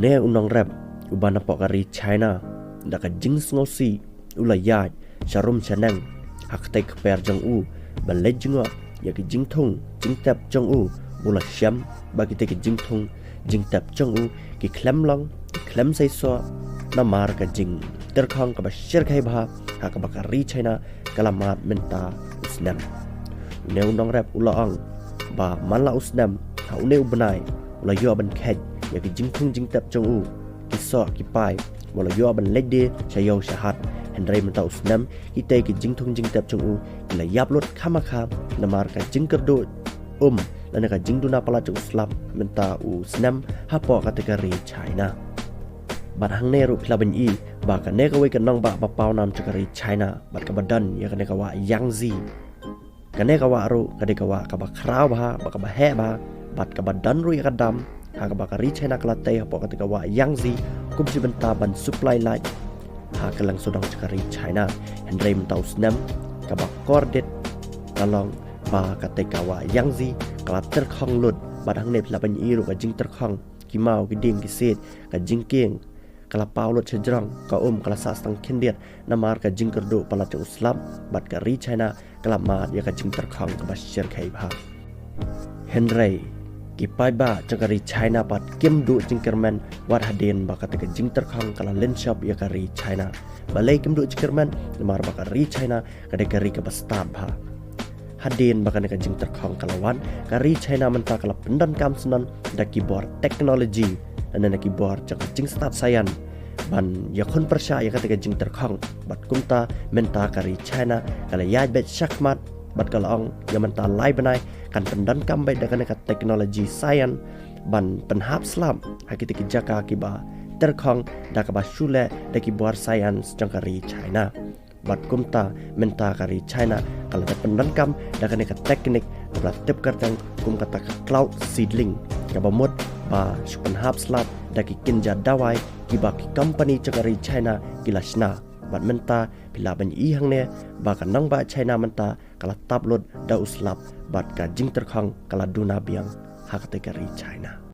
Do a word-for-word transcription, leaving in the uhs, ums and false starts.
Ne u nongrep uba napoh ka ri China, da ka jingsngewsih u la ïaid sharum shaneng ha katei ka per jong u, ba leit jngoh ïa ki jingthung jingtep jong u. U la shem ba kitei ki jingthung jingtep jong u ki khlem long, ki khlem seisoh, namar ka jingtyrkhong kaba shyrkhei bha ha kaba ka ri China ka la mad mynta u snem. Une u nongrep u la ong ba man la u snem, ha une u bnai, u la ïoh ban kheit ïa ki jingthung jingtep jong u, ki soh ki pai, ba la ïoh ban leit die sha ïew sha hat. Hynrei mynta u snem, kitei ki jingthung jingtep jong u ki la ïap lut khamakha, namar ka jingkyrduh um lane ka jingduna palat jong u slap mynta u snem hapoh katei ka ri China. Bad hangne ruh phi lah ban i ba kane kawei ka nongbah ba pawnam jong ka ri China, bad kaba don ïa kane ka wah Yangtze. Kane ka wah ruh ka dei ka wah kaba khraw bha, bad kaba heh bha, bad kaba don ruh ïa ka dam ha kaba ka ri China ka la tei hapoh katei ka wah Yangtze kum shi bynta ban supply lait ha kylleng sawdong jong ka ri China. Hynrei mynta u snem, kaba kordit ka long ba katei ka wah Yangtze ka la tyrkhong lut, bad hangne phi lah ban i ruh ka jingtyrkhong, ki maw, ki dieng, ki siej, ka jingkieng ka la paw lut shajrong, ka um ka la sah stang khyndiat namar ka jingkyrduh palat jong u slap, bad ka ri China ka la mad ïa ka jingtyrkhong kaba shyrkhei bha. Hynrei ki paidbah jong ka ri China pat kim duh jingkyrmen wat hadien ba katei ka jingtyrkhong ka la lynshop ïa ka ri China. Balei kim duh jingkyrmen? Namar ba ka ri China ka dei ka ri kaba stad bha. Hadien ba kane ka jingtyrkhong ka la wan, ka ri China mynta ka la pyndonkam sngewbha da ki bor technology lane da ki bor jong ka jingstad science ban ïakhun pyrshah ïa katei ka jingtyrkhong. Bad kumta mynta ka ri China ka la ïaid beit shakhmat, bad ka la ong ïa mynta lai bnai kan pyndonkam beit da kane ka technology science ban pynhap slap ha kitei ki jaka kiba tyrkhong da kaba shu leh da ki bor science jong ka ri China. Bad kumta mynta ka ri China ka la dep pyndonkam da kane ka teknik kaba la tip kyrteng kum kata ka cloud seedling, kaba mut ba shu pynhap slap da ki kynja dawai kiba ki company jong ka ri China ki la shna. Bad mynta phi lah ban i hangne ba ka nongbah China mynta ka la tap lut da u slap, bad ka jingtyrkhong ka la duna biang ha katei ka ri China.